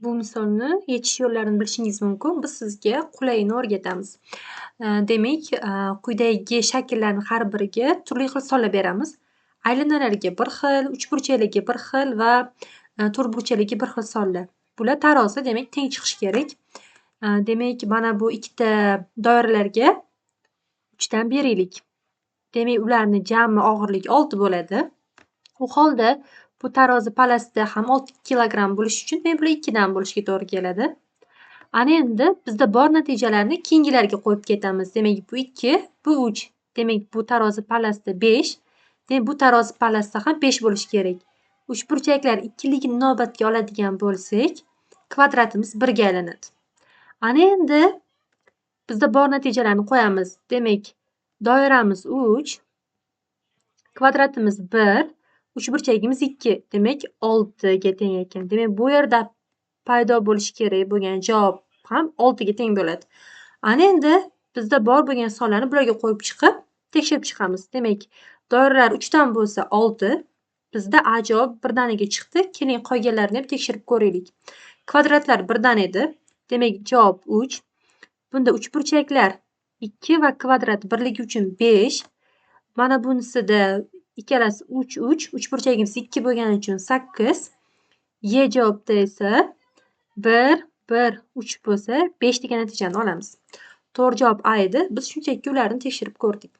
Bu misolni yechish yo'llarini bilishingiz mumkin. Biz sizga qulayini o'rgatamiz. Demak, quyidagi shakllarni har biriga turli xil sonlar beramiz. Aylanalarga bir xil, uchburchaklarga bir xil va to'rtburchaklarga bir xil sonlar. Bular tarozi, demak, teng chiqishi kerak. Demak, mana bu ikkita doiralarga uchdan beraylik. Demak, ularni jami og'irligi 6 bo'ladi. U holda bu tarozi palasida ham 6 kilogramm bo'lishi uchun, demak, bular ikkidan bo'lishiga to'g'ri keladi. Ana endi bizda bor natijalarni keyingilarga qo'yib ketamiz. Demak, bu 2, bu 3. Demak, bu tarozi palasida 5. Demak, bu tarozi palasida ham 5 bo'lishi kerak. Uchburchaklar ikkiligini inobatga oladigan bo'lsak, kvadratimiz 1 ga aylanadi. Ana endi bizda bor natijalarni qo'yamiz. Demak, doiramiz 3, kvadratimiz 1, uchburchagimiz 2. Demak, 6 ga teng ekan. Demak, bu yerda paydo bo'lishi kerak bo'lgan javob ham 6 ga teng bo'ladi. Ana endi bizda bor bo'lgan sonlarni bularga qo'yib chiqib, tekshirib chiqamiz. Demak, doiralar 3 dan bo'lsa 6, bizda A javob birdaniga chiqdi. Keling, qolganlarini ham tekshirib ko'raylik. Kvadratlar birdan edi. Demak, javob 3. Bunda uchburchaklar 2 va kvadrat birligi uchun 5. Mana bunisida ikkalasi 3, 3, uchburchagimiz 2 bo'lgani uchun 8. Y javobda esa 1, 1, 3 bo'lsa 5 degan natijani olamiz. To'g'ri javob A edi. Biz shunchaki ularni tekshirib ko'rdik.